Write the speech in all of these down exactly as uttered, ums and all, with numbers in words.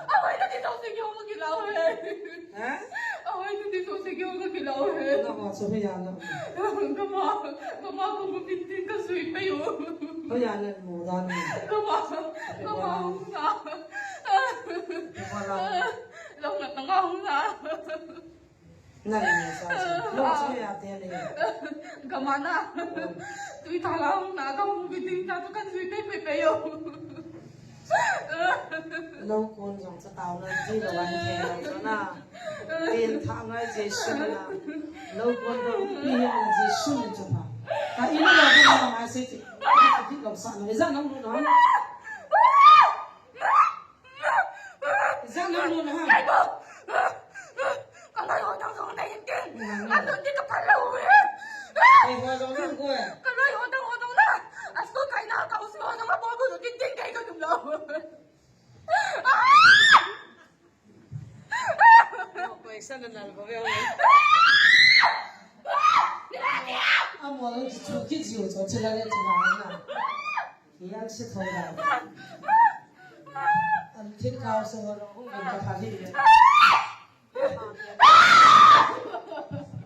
Ahoina ti jouse keiho kakilah e. Ha? Ahoina ti jouse keiho kakilah e. Nangho chu hoiya na? Kama, kama kamu bintin kajui pei u. Hoiya namu dan? Kama, kama hung na. Kama la. Lou na tanga hung na. Nang ni sa sa. Lou sa ya te le. Kama na. Tui thala hung na, kamu bintin ta tu kajui pei pei pei u. Lou kon jong cha tao na, ji lou an te lou cha na. Tin tha ngai Jesu na. Lou kon lou pi ya Jesu ni cha pa. Ka in lou kon na ma se ti. Ti lou sa na. Ijat nang lou na. Ijat nang lou na ha. Kaloi ho dang jong na in tin. Alun ti kaphal lou e. Ei, ho jong nang ko e. Kaloi ho dang ho dang na. Asu kai na ka usi ho dang a bo ko tin tin kai ka dum lou. Ko isa na nal ko ve. Amo lo chu ki jiu cho chila le chila na. Yang se thoi da. An thil kau se ho lo hung ka phal hi le.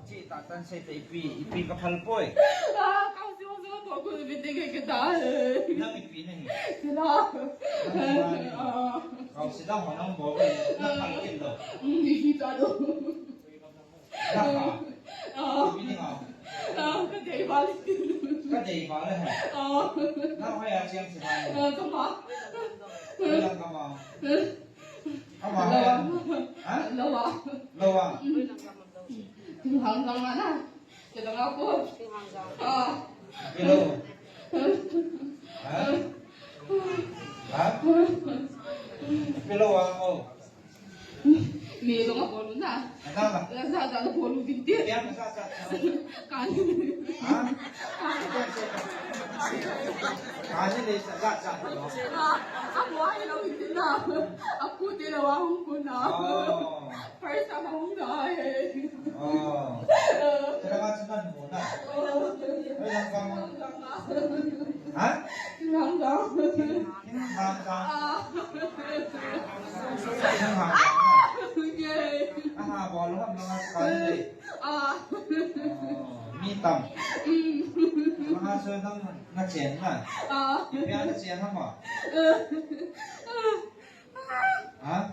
Chi ta tan se te ipi, ipi ka phal poi. Ah, kau se ho se ho to ko ipi te ke ke ta. Nang ipi nahi. Sila. Nang sila ni. Ah. Kau sila ho nang bo ko na phal kin lo. Mm, ipi ta lo. Nang ha. Ah. Ipi ni ha. Ah, ka dei val. Ka dei val he. Ah. Nang hoiya cheng si ha. Ah, kama. Nang kama. Ama, lou a. Ha? Lou a. Lou a. Thinghang jang a na. Thinghang a ko. Ah. Pilou. Ha? Ha? Pilou a ko. Mi dong a ko na. Ada ba? Ada, ada ko lu binti. Dia masa sa. Kani. Ha? Kani le sa sa sa. Ah, amo ai lo binti na. Aku ti lo ahung ko na. Oh. First time ahung na e. Oh. Kaya nga sila muna. Oh. Ay, ang kama. Ha? Hanggang. Hanggang. Ah. Hanggang. Yay. Aha, bolo ham mga kani. Ah. Oh, mi tam. Mm. Mga so nang na chen na. Ah. Kaya na chen ha ma. Ha?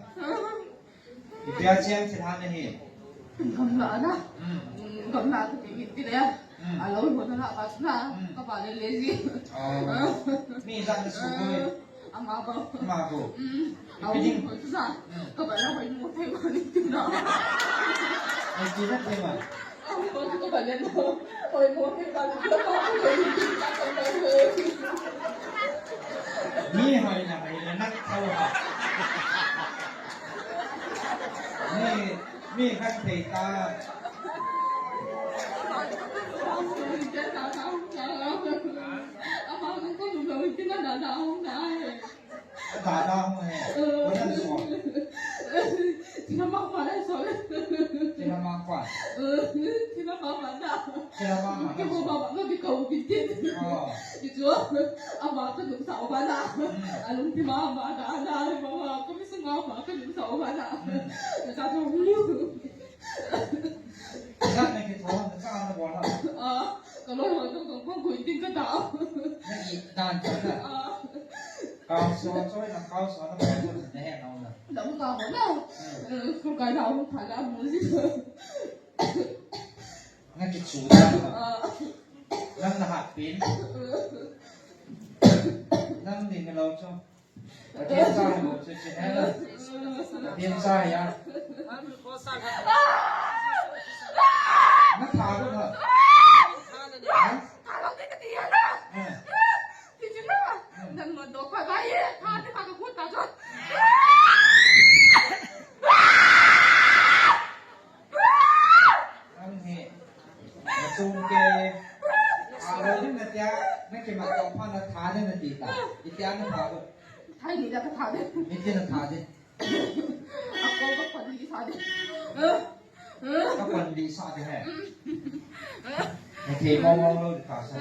Ipi a cheng thil hat nahi. Gamla na. Hmm. Gamla tu ki ti le. Hmm. Alo ho na ba na. Hmm. Ka ba le le ji. Oh. Mi jat na su ko. Ama ko. Ama ko. Hmm. Ipi ding. Alo ho tu sa. Hmm. Ka ba la hoi mo thei ma ni ti na. Ai ti na thei ma. Mi hoina hoina nak thou ha. Mi, mi khat thei ta. Ama ko ko lo ti na da da hung na e. Dada hung he. Ko nan so. Tina ma pa le so. Tina ma pa. Tina ma pa da. Tina ma pa. Ke mo ba ba no di ko bi tin. Oh. Di jo. Ama ko dum sa ba na. Hmm. Alung ti ma ma da da ma ma ko mi sung ma ma ko dum sa ba na. Hmm. Ka jo lu. Sa na ke thon sa na bo na. Ah, ka lo ho to ko ko tin ka da. Na i dan ta na. Ah. Kau so, so na kau so na kau so na he na na. Lam ka ho na. Hmm. Eh, ko kai na ho tha la mo si. Na ki chu na. Ah. Nang na hat pin. Nang ni na lo cho. Ka tin sa mo chu chi na. Ka tin sa ya. Na tha ko na. Ha? Tha lo te ka ti ya na. Eh. Ti chu na. Nang ma do ka ba ye. Tha te ka ko ta cho. Ang he. Na chung ke. A lo din na tia. Na ke ma to pa na tha din na ti ta. Itia na tha ko. Thai ni da ka tha din. Itia na tha din. Ako ka pan ni sa din. Ka pan di sa de he. Thei mo mo lo di ta sa.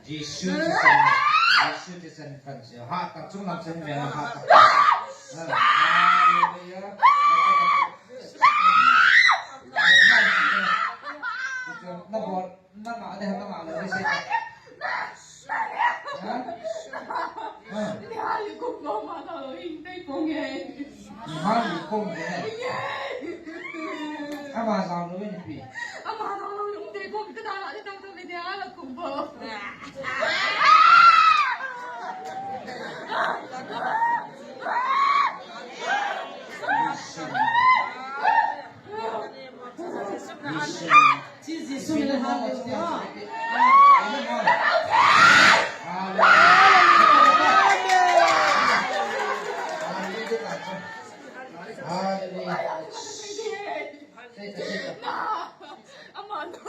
Jesu thisan, Jesu thisan kan sia. Ha ta chung lam sen me na ha ta. Ha, hallelujah. Na bol, na nga de, na nga le se. Ha? Ha? Mihal li kong e. Ama jao lou e pi. Ama jao lou e, um te kong ka da la, ka da la, ka da la kong bo. Jesu min in hallelujah. Hallelujah. Ama no.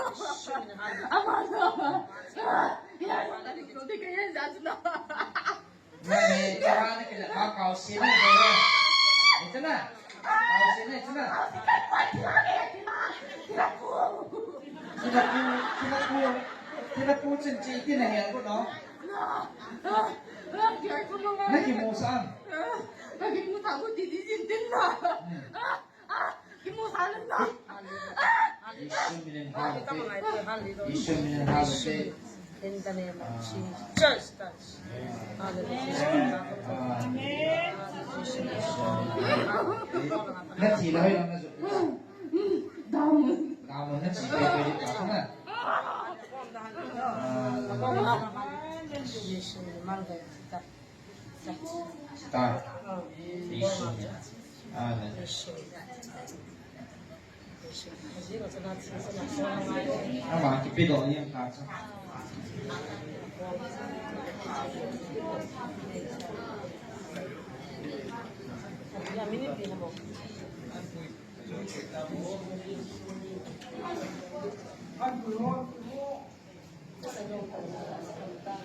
Ama no. Yes, I think so. They can hear that now. Nani, kaya na kila, ah, kau sini, kau sini. Ito na. Kau sini, ito na. Tinapu, tinapu, tinapu, tinapu, chin, chin, tinahian ko, no? Nakimu saan? Nakimu tabu, titi, chin, chin, na. Hmm. Jesu min in hallelujah. Jesu min in hallelujah. In the name of Jesus. Church, church. Hallelujah. Amen. Na thi la hoi na zu. Damun na thi pe pe ta na. Jesu min in hallelujah. Ta. Amen. Ama kipe doh ni ang ta cha.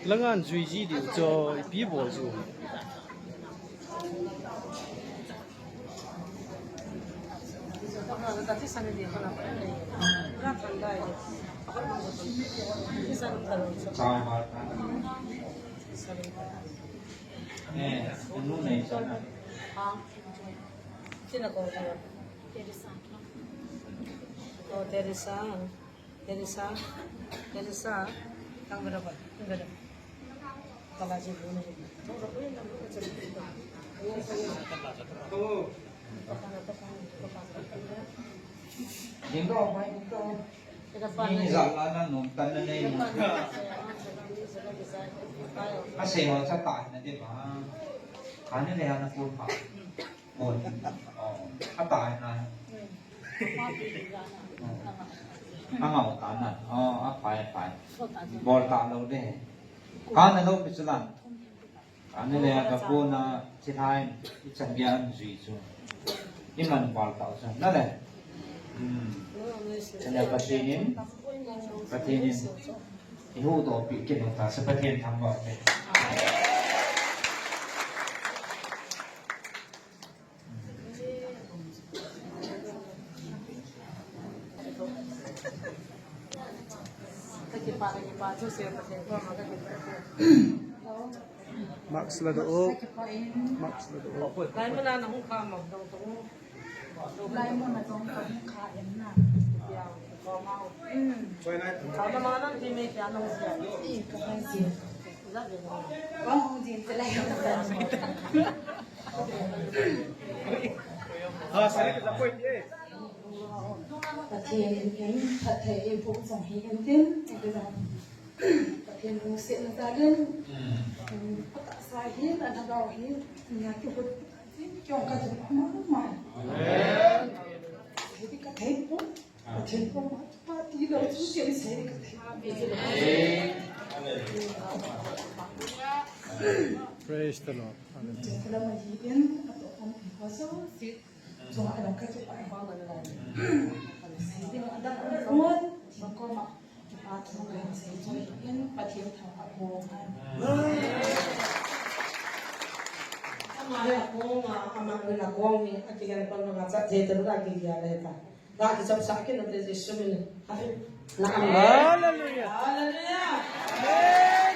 Langan jui ji diu chu ipi bol chu. Chau ma ta. Eh, anu nei cha na. Tina ko. Teresa. Oh, Teresa. Teresa, Teresa, tang berapa? Tang berapa? Kalau je dulu ni. Ding dong, mai ding dong. Ini jalan na nom tan na nei. Asei ho cha ta na de ba. Kani le ana pur pa. Oi. Oh, a tai na. Oh. A ngau ta na. Oh, a pai, a pai. Bol ta lou de. Ka na lou pi chulan. Ka ni le ka pu na chi thai. I chan bia an jui chu. I man bol ta chu. Na le. Hmm. Chule Pathen in. Pathen in. I huhdoh pi kit u ta. Sa Pathen thangvah te. Mask la doh o. Mask la doh o. Pathen in phatthei eiboh jong hi intin, Pathen lungsetna jal in, atahsa hin, alhagao hin, nia kihut jing, kihong kajin mama. Amen. Hiti kathei pon. Praise the Lord. Amen. Ama hi akong a, ama hi akong hi, akigen pan ma cha the te ra kigen le ta. Ga kichapsah kit u hite Jesu min in. Hallelujah. Hallelujah. Hallelujah. Amen.